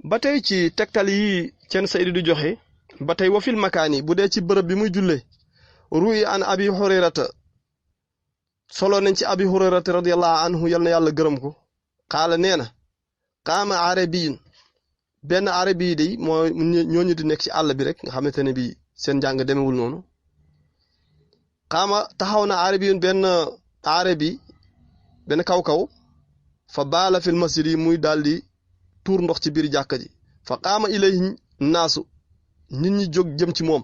ba tey ci tegtal yi ceen Sayid di joxe ba tey wa fil makaani bu dee ci bërëb bi muy jullee ruy an abi hurayrata solo nañ ci abi hurayrata radiyallahu anhu yal na yàlla gërëm ko xaala nee na qaama arabiyun benn arabi day mooy ñooñu di nekk ci àll bi rek nga xamante ne bii seen njàng demewul noonu qaama taxaw na arabiyun benn arabi benn kaw-kaw fa baala fil masjid yi muy daal di tuur ndox ci biir jàkka ji fa qaama ilayhi naasu nit ñi jóg jëm ci moom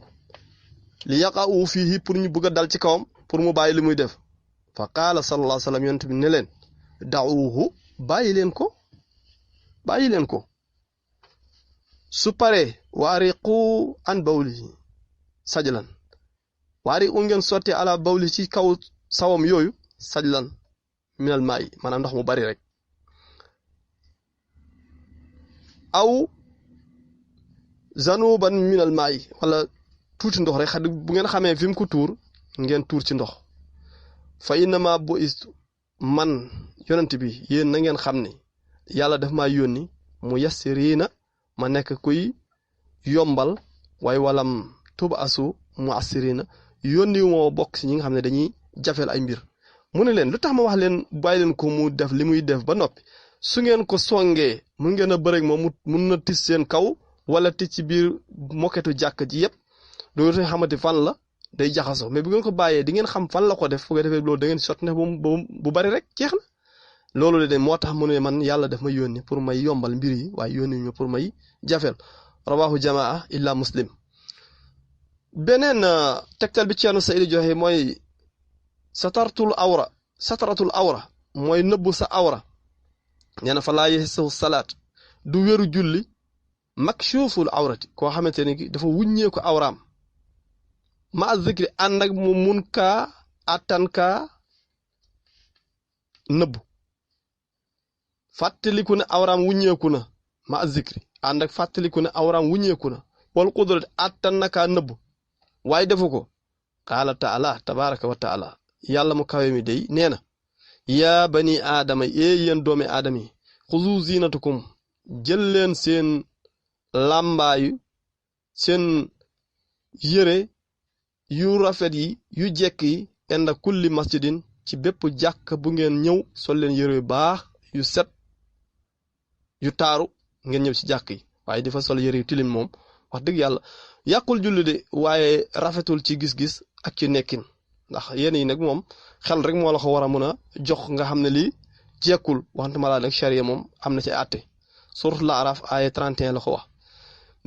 li yaqa'u fiihi pour ñu bëgg a dal ci kawam pour mu bàyyi li muy def fa qaala sallallahu alayhi wa sallam yonent bi ne leen da'uuhu bàyyi leen ko su paree waariqu an bawlihi sajlan waariqu ngeen sotti ala bawli ci kaw sawam yooyu sajlan minal maa'i maanaam ndox mu bari rek aw zanuban minal maa'i wala tuuti ndox rek xad bu ngeen xamee fi mu ko tuur ngeen tuur ci ndox fa innama bu'istu man yonent bi yéen na ngeen xam ne yàlla daf maa yónni mu yassiriina ma nekk kuy yombal waaye walam tub'asu mu'assiriina yónni moo bokk ci ñi nga xam ne dañuy jafeel ay mbir mu ne leen lu tax ma wax leen bàyyi leen ko mu def li muy def ba noppi su ngeen ko songee mun ngeen a bëreeg moom mun na tis seen kaw wala tis ci biir moketu jàkk ji yépp doo xamante fan la day jaxasoo mais bu ngeen ko bàyyee di ngeen xam fan la ko def fu nga defee loolu da ngeen sotti ne bu bari rek jeex na loolu de moo tax mu ne man yàlla daf ma yónni pour may yombal mbir yi waaye yónni ñu pour may jafeel rawahu jamaa illa muslim beneen tegtal bi ceerno Sayid joxe mooy sataratul awra mooy nëbbu sa awra nee na fa laa yeesu salaat du wéru julli makshuful awrati koo xamante ni dafa wuññee ko awraam ma zikri ànd ak mu mun kaa attan kaa nëbbu fàttaliku ne awraam wuññeeku na ma zikri ànd ak fàttaliku ne awraam wuññeeku na wal qudrati attan na kaa nëbbu waaye defu ko qaala taala tabaraka wa taala yàlla mu kawe mi day nee na yaa bani aadama yéen doomi aadama yi xuzu zinatukum jël leen seen làmbaayu seen yére yu rafet yi yu jekk yi inda kulli masjidin ci bépp jàkk bu ngeen ñëw sol leen yére yu baax yu set yu taaru ngeen ñëw ci jàkk yi waaye dafa sol yére yu tilim moom wax dëgg yàlla yàqul julli de waaye rafetul ci gis-gis ak ci nekkin ndax yéen yi nag moom xel rek moo la ko war a mën a jox nga xam ne lii jekkul waxantuma laa nag charia moom am na ci àtte suuratul Araf aaya 31 la ko wax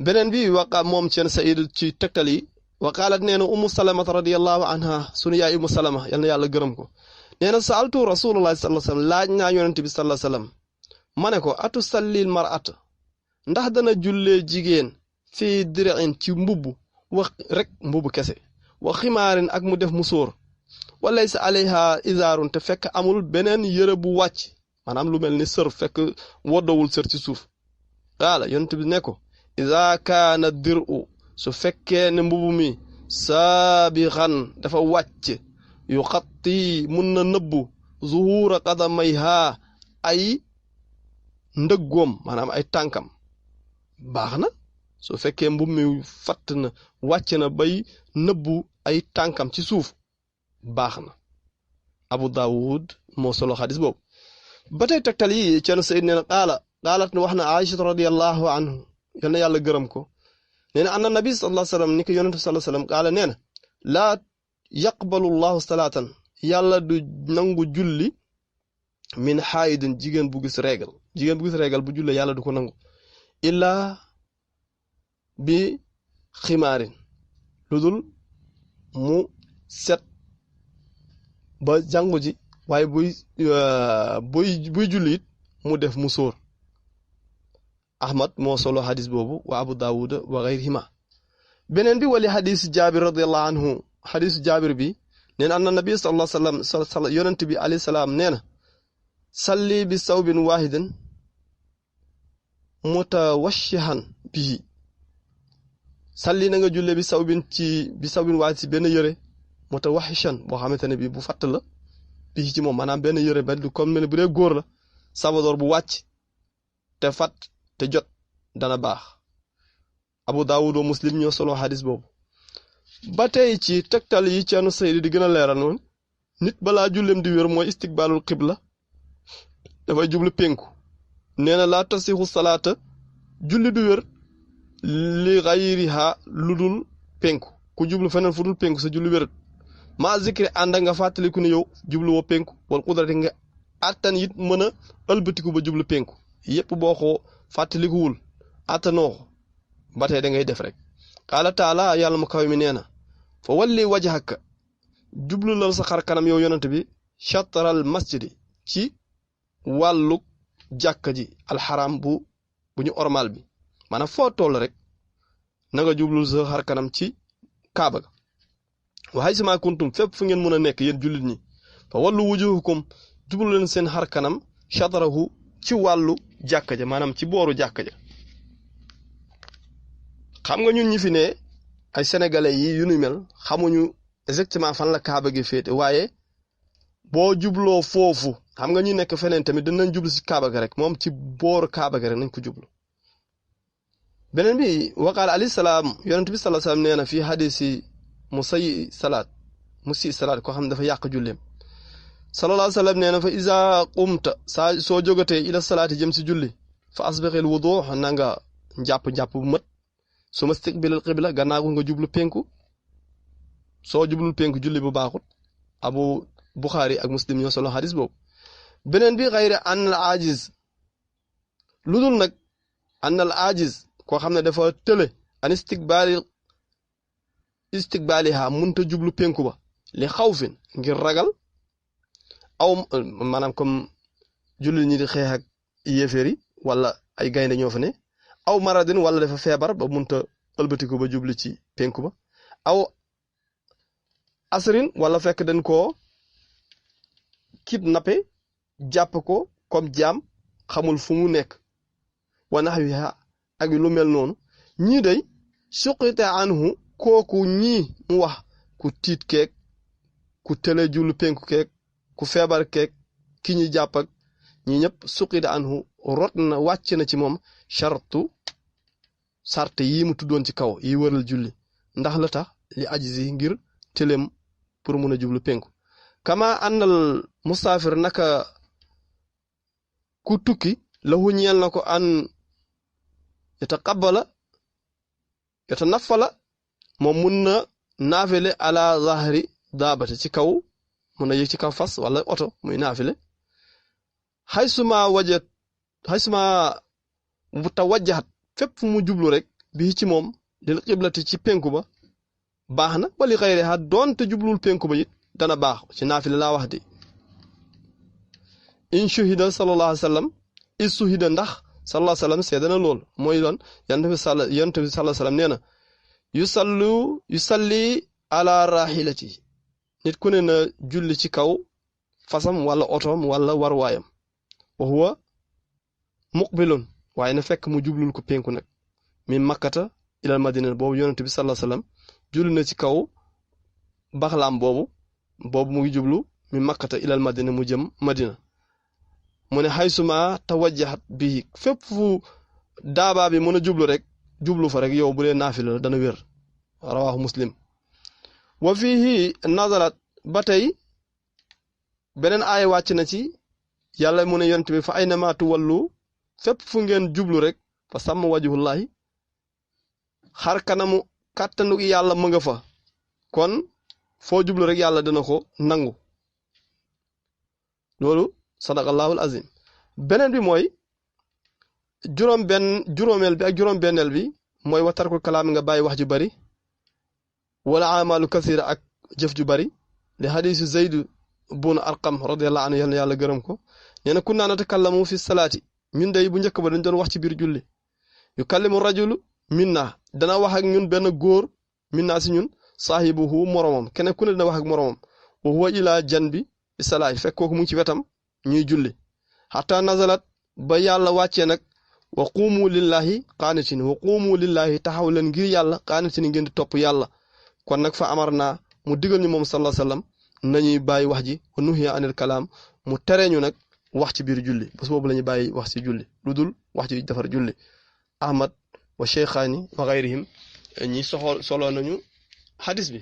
beneen bi waqa moom seen Sayid ci tegtal yi waqaalat nee na umu salamata radiyallahu anha sunu yaay umu salama yal na yàlla gërëm ko nee na saaltu rasulullahi sallallahu alayhi wasallam laaj naa yonente bi sallallahu alayhi wasallam ma ne ko atu sallil mar'at ndax dana jullee jigéen fii dir'in ci mbubb wax rek mbubb kese wa ximaarin ak mu def musóor walaysa alayha izaarun te fekk amul beneen yëre bu wàcc maanaam lu mel ni sër fekk woddowul sër ci suuf qaala yonent bi ne ko iza kaana dir'u su fekkee ne mbubb mi saabixan dafa wàcc yu xatti mun na nëbbu zuhuura qadamayha ay ndëggoom maanaam ay tànkam baax na su fekkee mbubb mi fatt na wàcc na bay nëbbu ay tànkam ci suuf baax na Abu Daawud moo solo xadis boobu ba tey tegtal yi ceerno Sayid nee na qaalat wax na Aïcha radiyallahu anhu yal na yàlla gërëm ko nee na anna nabi sallallahu alayhi wasallam ni ko yonente sallallahu alayhi wasallam qaala nee na laa yaqbalu llahu salaatan yàlla du nangu julli min xaayidin jigéen bu gis régal bu julle yàlla du ko nangu illaa bi ximaarin lu dul mu set ba jàngu ji waaye buy julli it mu def mu sóor Ahmad moo solo hadis boobu wa Abu Dawud wa gayrihima beneen bi wali hadis Jaabir radiyallahu anhu hadis Jaabir bi nee na anna nabi sallallahu alayhi wasallam yonent bi alayhi salaam nee na salli bi sawbin waahidin mutawashshihan bihi salli na nga julle bi sawbin waahid ci benn yëre mutawahhishan boo xamante ne bi bu fatt la bii ci moom maanaam benn yëre ba du comme ne bu dee góor la sabadoor bu wàcc te fat te jot dana baax Abu Daawud wa Muslim ñoo solo xadis boobu ba tey ci tegtal yi ceenu saydi di gën a leeral noonu nit balaa julleem di wér mooy istiqbaalul xibla dafay jublu penku nee na laa tasixu salaata julli du wér li xayriha lu dul penku ku jublu feneen fu dul penku sa julli wérat ma zikri ànd nga fàttaliku ne yow jublu woo penku wal qudrati nga attan it mën a ëlbatiku ba jublu penku yépp boo ko fàttalikuwul attanoo ko ba tey da ngay def rek qaala taala yàlla mu kaw mi nee na fa walli wajhaka jublu lal sa xar kanam yow yonent bi chatral masjidi ci wàllu jàkka ji alxaram bu ñu ormal bi maanaam foo toll rek na nga jublul sa xar kanam ci kaaba ga wa haysuma kuntum fépp fu ngeen mën a nekk yéen jullit ñi fa wallu wujuhukum jublu leen seen xar kanam chatrahu ci wàllu jàkka ja maanaam ci booru jàkka ja xam nga ñun ñi fi ne ay sénégalais yi yu nu mel xamuñu exactement fan la kaaba gi féete waaye boo jubloo foofu xam nga ñi nekk feneen tamit dinañ jublu si kaaba ga rek moom ci booru kaaba ga rek nañ ko jublu beneen bi waqaala alayhi salaam yonent bi sallallahu alayhi wasallam nee na fii hadisi musi salaat koo xam ne dafa yàq julleem sallallahu alayhi wasallam nee na fa iza qumta soo jógatee ila salaati jëm si julli fa asbiqil wudu na nga njàpp bu mat su ma istiqbilal qibla gannaaw nga jublu penku soo jublul penku julli bu baaxut abu Bukhari ak Muslim ñoo solo hadis boobu beneen bi xayri an al ajiz lu dul nag an al ajiz koo xam ne dafa tële an istiqbaaliha munta jublu penku ba li xawfin ngir ragal aw maanaam comme julli ñi di xeex ak yéeféer yi wala ay gaynde ñoo fa ne aw maradin wala dafa feebar ba munta ëlbatiku ba jubli ci penku ba aw asrin wala fekk dañ koo kidnappé jàpp ko comme jaam xamul fu mu nekk wa nahwiha ak lu mel noonu ñii day suqite anhu kooku ñii mu wax ku tiit keek ku tële jublu penku keek ku feebar keek ki ñi jàpp ak ñi ñëpp suqite anhu rot na wàcc na ci moom sart yi mu tuddoon ci kaw yi wëral julli ndax la tax li ajzi ngir tëlem pour mun a jublu penku kama àndal musaafir naka ku tukki lahu ñeel na ko an yatanafala moom mun na naafile ala zahri daabate ci kaw mun na yëg ci kaw fas wala oto muy naafile xaysuma tawajjahat fépp fu mu jublu rek bii ci moom lil qiblati ci penku ba baax na wali xayriha doonte jublul penku ba it dana baax ci naafile laa wax di in shuhida sallallahu alayhi wa sallam is suhida ndax sallallahu alayhi wa sallam seede na lool mooy doon yonent bi sallallahu alayhi wa sallam nee na yusalli ala rahilati nit ku ne na julli ci kaw fasam wala otoom wala warwaayam wa huwa muqbilun waaye na fekk mu jublul ko penku nag min makkata ilal madina boobu yonent bi sallallahu alayhi wa sallam julli na ci kaw baxlaam boobu mu ngi jublu min makkata ilal madina mu jëm madina mu ne xaysuma tawajjahat bi fépp fu daabaa bi mën a jublu rek jublu fa rek yow bu dee naafila la dana wér rawahu Muslim wa fihi nazalat ba tey beneen aaya wàcc na ci yàlla mu ne yonent bi fa aynama tuwallu fépp fu ngeen jublu rek fa sàmm wajhullahi xar kanamu kàttanu yàlla mu nga fa kon foo jublu rek yàlla dana ko nangu loolu sadaqallahul azim beneen bi mooy juróomeel bi ak juróom-benneel bi mooy wa tarkul kalaam nga bàyyi wax ju bari wala amalu kasira ak jëf ju bari li hadisu Zayd bun Arqam radiyallahu anhu yàlla gërëm ko nee na kunna natakallamu fi salaati ñun day bu njëkk ba dañ doon wax ci biir julli yukallimu rajulu minna dana wax ak ñun benn góor minna si ñun saahibuhu moromam keneen ku ne dina wax ak moromam wa huwa ila janbi bi salaati fekk kooku mu ngi ci wetam ñuy julli hatta nazalat ba yàlla wàccee nag wa quumu lillahi qaanitin wa quumu lillahi taxaw leen ngir yàlla qaanitin ngeen di topp yàlla kon nag fa amar naa mu digal ñu moom sallallahu alayhi wasallam nañuy bàyyi wax ji wa nuhiya anil kalaam mu tere ñu nag wax ci biir julli bés boobu la ñuy bàyyi wax ci julli lu dul wax ci defar julli ahmad wa cheikhaani wa gayrihim ñi solo nañu xadis bi